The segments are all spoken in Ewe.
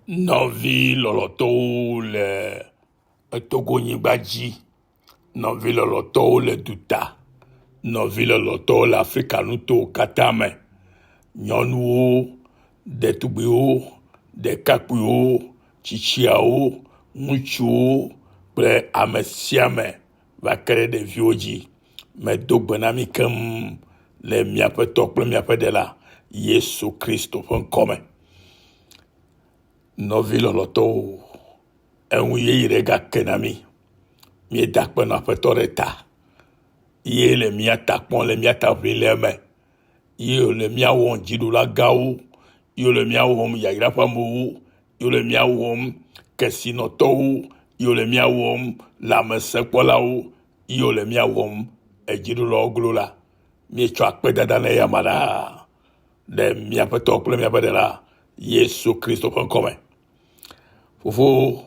Nɔvi lɔlɔtɔwo le etogonyigba dzi, nɔvi lɔlɔtɔwo le duta, nɔvi lɔlɔtɔwo le Afrika nutowo katã me. Nyɔnuwo, ɖetugbiwo, ɖekakpuiwo, tsitsiawo, ŋutsuwo kple ame sia ame va ke ɖe ɖeviwo dzi. Medo gbe na mi keŋ le miaƒe tɔ kple miaƒe ɖela Yesu Kristo ƒe ŋkɔ me. Nɔvi lɔlɔtɔwo, eŋu yeye ɖe gake na mi. Míeda akpe nɔ Aƒetɔ ɖe ta. Ye le mía ta kpɔm le mía ta ʋlim le eme. Ye wòle mía wɔm dziɖula gãwo. Ye wòle mía wɔm yayra ƒe amewo. Ye wòle mía wɔm kesinɔtɔwo. Ye wòle mía wɔm lãmesẽkpɔlawo. Ye wòle mía wɔm edziɖulawo glo la. Míetsɔ akpedada na eyama ɖaa ɖe míaƒe Tɔ kple míaƒe Ɖela Yesu Kristo ƒe ŋkɔ me. Fofo,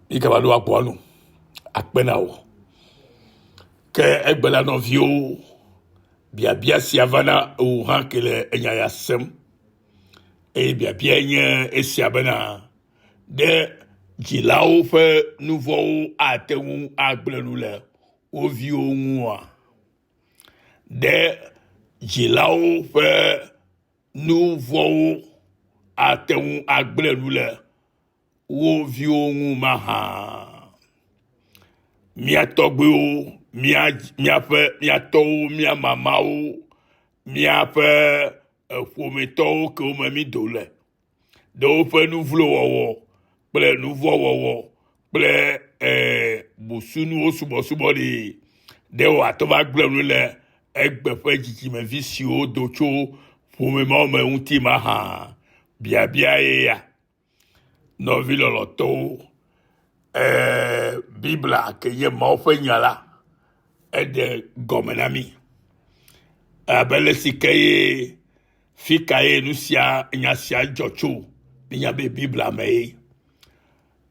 mí gava ɖo agboa nu. Akpe na wò. Ke egbe la nɔviwo, biabia sia va na wò hã ke le enya ya sem. Eye biabia nye esia bena, ɖe dzilawo ƒe nuvɔ̃wo ate ŋu agblẽ nu le wo viwo ŋua? Ɖe dzilawo ƒe nu vɔ̃wo ate ŋu agblẽ nu le wo viwo ŋu mahã? Mía tɔgbuiwo, mía míaƒe mía tɔwo, mía mamawo, míaƒe ƒometɔwo kewo me mído le ɖe woƒe nu vlo wɔwɔ kple nu vɔ̃ wɔwɔ kple e, busunuwo subɔsubɔ ɖi. Ɖe wòate va gblẽ nu le egbe ƒe dzidzimevi siwo do tso ƒome mawo me ŋuti mahã? Biabia ye ya. Nɔvi lɔlɔ̃tɔwo, e, Biblia ke nye Mawu ƒe nya la, eɖe gɔme na mí. Abe le si ke ye Fi kae nu sia nya sia dzɔ tso? Mínya be Biblia me ye.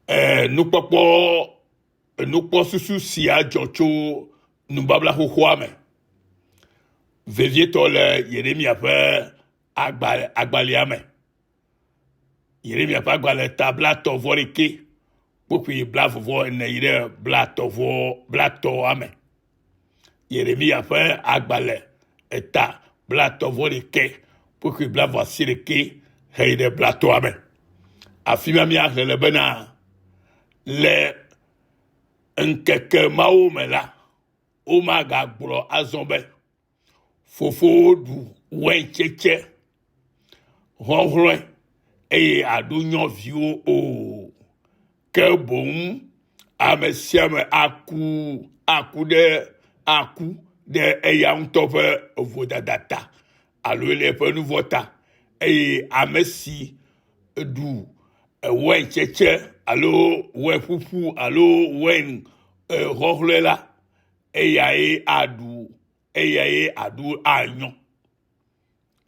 E, nukpɔkpɔ nukpɔsusu sia dzɔ tso nubabla xoxoa me. Vevietɔ le Yeremia ƒe agbalẽ agbalẽa me. Yeremia ƒe agbalẽ ta blatɔ vɔ ɖekɛ kpukpui blavɔ ene yi ɖe blatɔ vɔ blatɔa me. Yeremiya ƒe agbalẽ eta blaetɔ̃ vɔ ɖekɛ kpukpui blaeve asiɖekɛ heyi ɖe blatɔa me. Afi ma míaxlẽ le bena le ŋkeke mawo me la, womagagblɔ azɔ be Fofowo ɖu waintsetse hlɔ̃hlɔ̃e eye aɖu nyɔ viwo o. Ke boŋ ame sia ame aku aku ɖe aku ɖe eya ŋutɔ ƒe vodada ta alo le eƒe nu vɔ̃ ta eye ame si ɖu waintsetse alo wain ƒuƒu alo wain hlɔhlɔe la eyae aɖu eyae aɖu anyɔ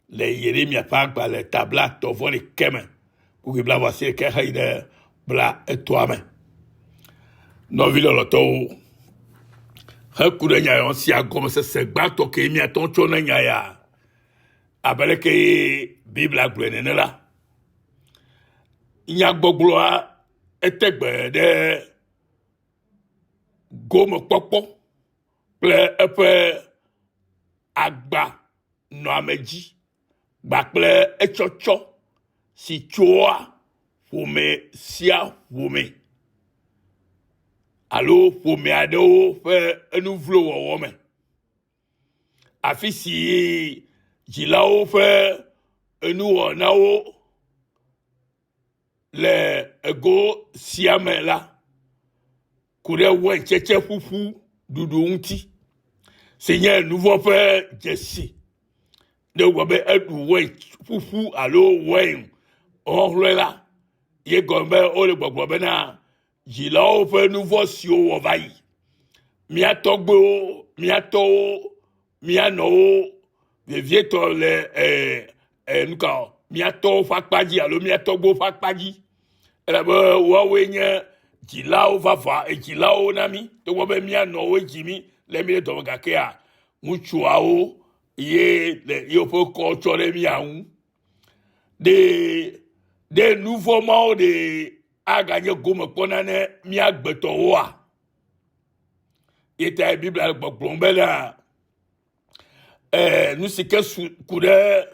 le Yeremia ƒe agbalẽ ta blatɔ vɔ ɖekɛ me kpukpui blaeve asieke heyi ɖe bla etɔa me. Nɔvi lɔlɔtɔwo, heku ɖe nya sia gɔmesese gbãtɔ kee míate ŋu tsɔ na nya ya abe leke Biblia gblɔe nene la, nyagbɔgblɔa ete gbe ɖe gomekpɔkpɔ kple eƒe agbanɔamedzi kpakple etsɔtsɔ si tsoa ƒome sia ƒome alo ƒome aɖewo ƒe nuvlowɔwɔ me. Afi si dzilawo ƒe nuwɔnawo Le ego sia me la, ku ɖe waintsetse ƒuƒu ɖuɖu ŋuti, si nye nuvɔ̃ ƒe dzesi. Ne wogblɔ be eɖu wain ƒuƒu alo wain hlɔhlɔe la, ye gɔme be wole gbɔgblɔ bena dzilawo ƒe nuvɔ̃ siwo wɔ va yi. Mía tɔgbuiwo, mía tɔwo, mía nɔwo, vevietɔ le eh, eh, nu ka mía tɔwo ƒe akpa dzi alo mía tɔgbuiwo ƒe akpa dzi elabe woawoe nye dzilawo vavã edzilawo na mí togbɔ be mía nɔwoe dzi mí le mí ɖe dɔme gakea ŋutsuawo ye le yewoƒe kɔ tsɔ ɖe mía ŋu ɖe Ɖe nu vɔ̃ mawo ɖe aganye gomekpɔna ne mía gbetɔwoa? Ye tae Biblia le gbɔgblɔm bena eh, nu si ke su ku ɖe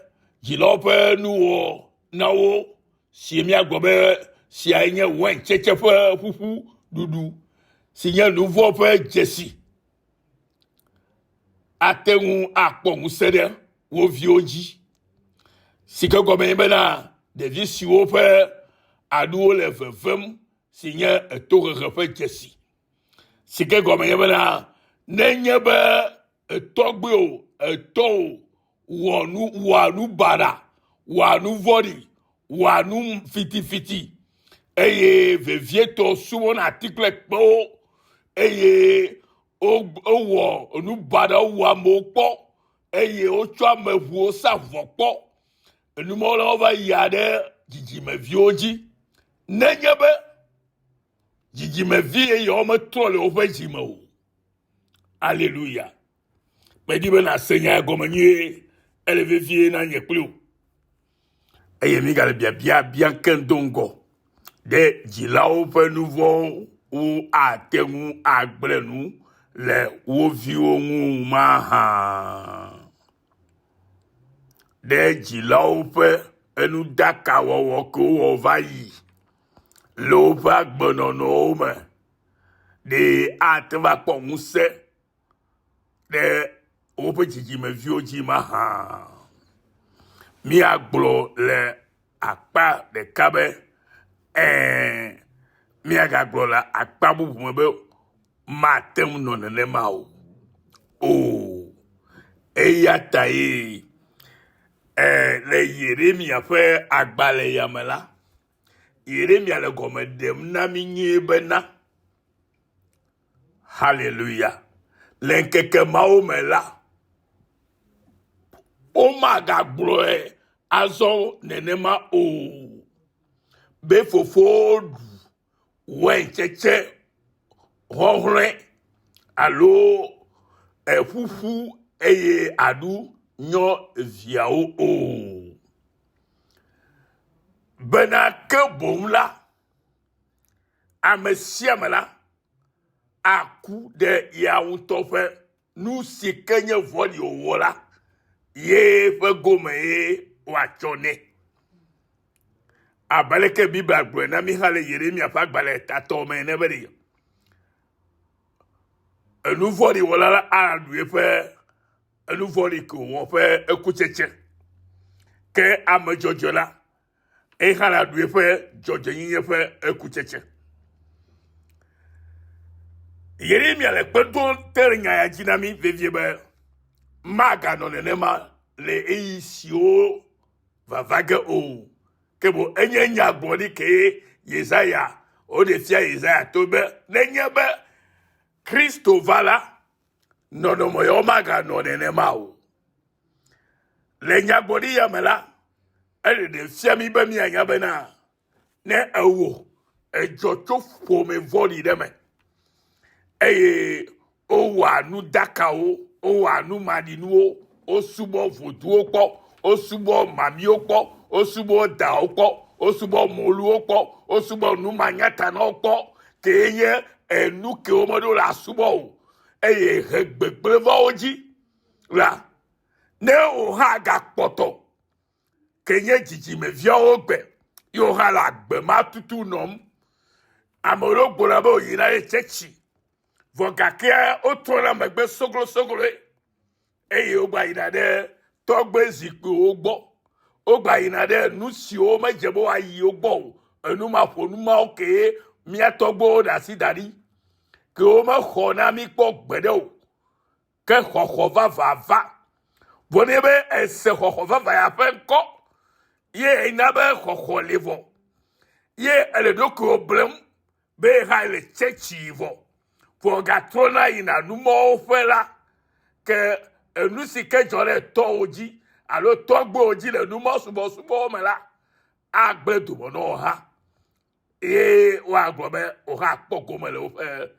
dzilawo ƒe nuwɔ na wo si míagblɔ be siae nye waintsetse ƒe ƒuƒu ɖuɖu si nye nu vɔ̃ ƒe dzesi ate ŋu akpɔ ŋusẽ ɖe wo viwo dzi. Si ke gɔme nye bena ɖevi siwo ƒe aɖuwo le vevem si nye etohehe ƒe dzesi. Si ke gɔme nye bena nenye be etɔgbuiwò, etɔwò wɔ nu wɔa nu baɖa, wɔa nu vɔ̃ɖi, wɔa nu fitifiti eye vevietɔ subɔna ati kple kpewo eye wowɔ nu baɖa wu amewo kpɔ eye wotsɔ ame ʋuwo sa vɔ kpɔ. Enu mawo la wova yia ɖe dzidzimeviwo dzi. Nenye be dzidzimevi eye wometrɔ le woƒe dzime o. Aleluya. Medi be nàse nya ya gɔme nyuie. Ele vevie na nye kpli wò. Eye mígale biabia biam keŋ do ŋgɔ ɖe dzilawo ƒe nu vɔ̃wo ate ŋu agblẽ nu le wo viwo ŋu mahã. Ɖe dzilawo ƒe enudakawɔwɔ ke wowɔ va yi le woƒe agbenɔnɔwo me ɖe ate ŋu akpɔ ŋusẽ ɖe woƒe dzidzimeviwo dzi mahã. Míagblɔ le akpa ɖeka be ɛ̃, míagagblɔ le akpa bubu me be mate ŋu nɔ nenema o. O, eya tae e, le Yeremia ƒe agbalẽ ya me la, Yeremia le gɔme ɖem na mí nyuie bena, Haleluya. Le ŋkeke mawo me la, womagagblɔe azɔ nenema o be fofowo ɖu waintsetse hɔhlɔ̃e alo eƒuƒu eye aɖu nyɔ viawo o. Bena ke boŋ la, ame sia ame la aku ɖe ya ŋutɔ ƒe nu si ke nye vɔ̃ɖi wòwɔ la, ye ƒe gome ye woatsɔ nɛ. Abe aleke Biblia gblɔe na mí hã le Yeremia ƒe agbalẽ tatɔ me ene be ɖe enu vɔ̃ɖi wɔla la aɖu eƒe enu vɔ̃ɖi ke wòwɔ ƒe ekutsetse. Ke ame dzɔdzɔe la, Eye hã la ɖu eƒe dzɔdzɔenyenye ƒe ekutsetse. Yeremia le kpe ɖom te ɖe nya ya dzi na mí vevie be maganɔ nenema le ɣeyiɣi siwo vava ge o. Ke boŋ enye nyagblɔɖi kee Yesaya woɖe fia Yesaya to be nenye be Kristo va la, nɔnɔme yawo maganɔ nenema o. Le nyagblɔɖi ya me la, eɖeɖe fia mí be míanya bena ne ewò edzɔ tso ƒome vɔ̃ɖi ɖe me eye wowɔa nu dakawo, wowɔa nu maɖinuwo, wosubɔ voduwo kpɔ, wosubɔ mamiwo kpɔ, wosubɔ dawo kpɔ, wosubɔ moluwo kpɔ, wosubɔ nu manyatanawo kpɔ, kee nye enu ke womeɖo la subɔ o eye he gbegblẽ va wo dzi la, ne wò hã gakpɔtɔ ke nye dzidzimeviawo gbe ye wò hã le agbe ma tutu nɔm. Ame ɖewo gblɔna be woyina ɖe tsɛtsi vɔ gake wotrɔna megbe soglosogloe eye wogbayina ɖe tɔgbe zikpuiwo gbɔ. Wogbayina ɖe nu siwo medze be woayi wo gbɔ o. Enu maƒonu mawo kee mía tɔgbuiwo ɖe asi da ɖi ke womexɔ na mí kpɔ gbeɖe o. Ke xɔxɔ vavã va. Vɔ ne be ese xɔxɔ vavã ya ƒe ŋkɔ ye enya be xɔxɔ li vɔ ye ele ɖokuiwò blem be hã le tsɛtsi vɔ vɔ gatrɔna yina numɔwo ƒe la ke enu si ke dzɔ ɖe tɔwò dzi alo tɔgbuiwò dzi le numɔ subɔsubɔwo me la agblẽ dome na wò hã. Eye woagblɔ be wò hã kpɔ gome le woƒe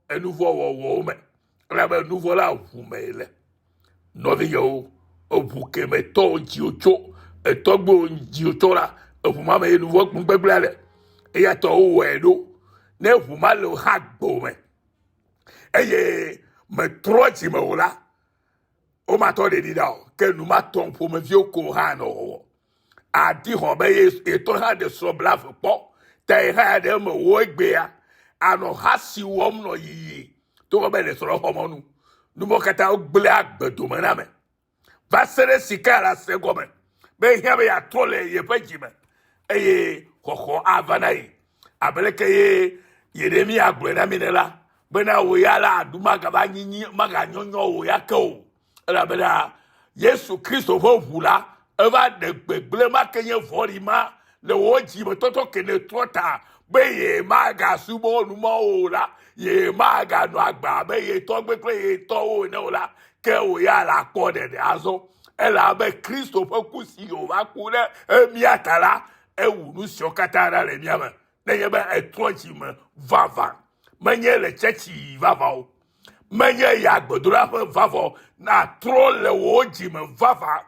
enuvɔ̃wɔwɔwo me. Elabe nuvɔ̃ la ʋu me le. Nɔvinyewo, eʋu ke me tɔwo dziwo tso, etɔgbuiwo dziwo tso la, Eʋu ma me ye nuvɔ nugbegblẽa le. Eya ta wowɔe ɖo. Ne ʋu ma le wò hã gbewò me eye metrɔ dzime o la, womatɔ ɖeɖi ɖa o. Ke nu ma tɔ ƒomeviwo ko hã nɔ wɔwɔ. Adi xɔ be ye yetɔ hã ɖe srɔ̃ blave kpɔ. Ta ye hã ɖe eme wò egbea anɔ ha si wɔm nɔ yiyi togbɔ be le srɔ̃ xɔmɔnu. Numɔ katã wogblẽ agbe dome na ame. Va se ɖe sika la se gɔme be ehiã be yeatrɔ le yeƒe dzi me eye xɔxɔ ava na ye. Abe leke ye Yeremiya gblɔe na mi ene la, bena wò ya la aɖu magava nyinyi maganyɔnyɔ wò ya ke o. Elabena Yesu Kristo ƒe ʋu la eva ɖe gbegblẽ ma ke nye vɔ̃ɖi ma le wò dzi me tɔtɔ ke nètrɔ ta be yemagasubɔ nu mawo o la, yemaganɔ agbe abe ye tɔgbe kple ye tɔwo ene o la, ke wò ya la kpɔ ɖeɖe azɔ. Elabe Kristo ƒe ku si wòva ku ɖe mía ta la, ewu nu siawo katã ɖa le mía me. Nenye be ètrɔ dzi me vavã, menye le tsɛtsi yiyi vavã o, menye ya gbedoɖaƒe vavã o, nàtrɔ le wò dzi me vavã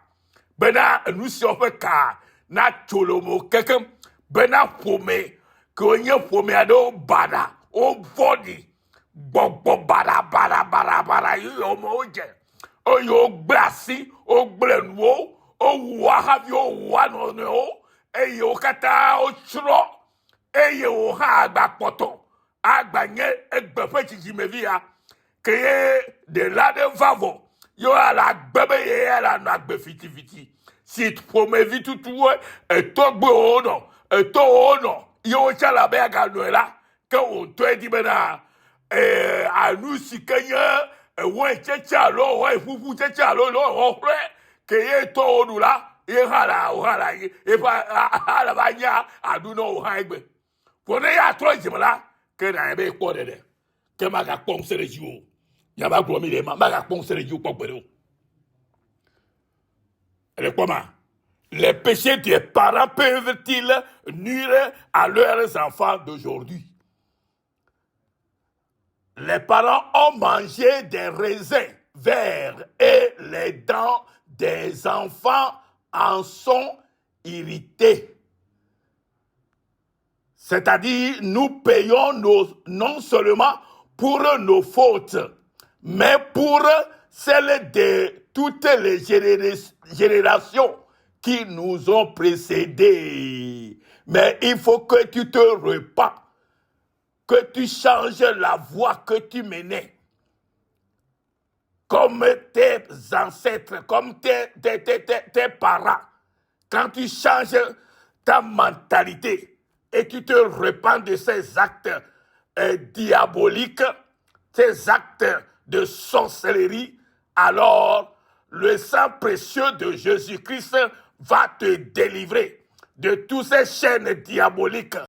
bena enu siawo ƒe ka natso le wò kekeŋ, bena ƒome kewo nye ƒome aɖewo baɖa, wovɔ̃ɖi, gbɔgbɔ baɖabaɖabaɖabaɖa yi yɔme wodze eye wogblẽ asi, wogblẽ nuwo, wowua haviwo, wowua nɔnɔewo eye wo katã wotsrɔ̃ eye wò hã agbakpɔtɔ agbanye egbe ƒe dzidzimevi ya ke ye ɖela ɖe va vɔ ye woala agbe be ye ya la nɔ agbe fitifiti si ƒomevi tutu etɔgbuiwo nɔ etɔwo nɔ ye wotsa la be aganɔe la ke wò ŋutɔe di bena ee anu si ke nye ewɔe tsetse alo ewɔe ƒuƒu tsetse alo ewɔe xɔxlɔe ke ye tɔwo ɖu la ye hã la wò hã la yeƒe ala va nya aɖu na wò hã egbe. Vɔ ne ya trɔ dzime la ke na be kpɔ ɖeɖe ke magakpɔ ŋusẽ ɖe dziwò o. Nya va gblɔ mi ɖe ma magakpɔ ŋusẽ ɖe dziwò kpɔ gbeɖe o. Ele kpɔ ma. Les péchés des parents peuvent-ils nuire à leurs enfants d'aujourd'hui? Les parents ont mangé des raisins verts et les dents des enfants en sont irritées. C'est-à-dire, nous payons nos, non seulement pour nos fautes, mais pour celles de toutes les générations qui nous ont précédés. Mais il faut que tu te repens, que tu changes la voie que tu menais comme tes ancêtres, comme tes, tes, tes, tes, parents. Quand tu changes ta mentalité et tu te repens de ces actes diaboliques, ces actes de sorcellerie, alors le sang précieux de Jésus-Christ va te délivrer de toutes ces chaînes diaboliques.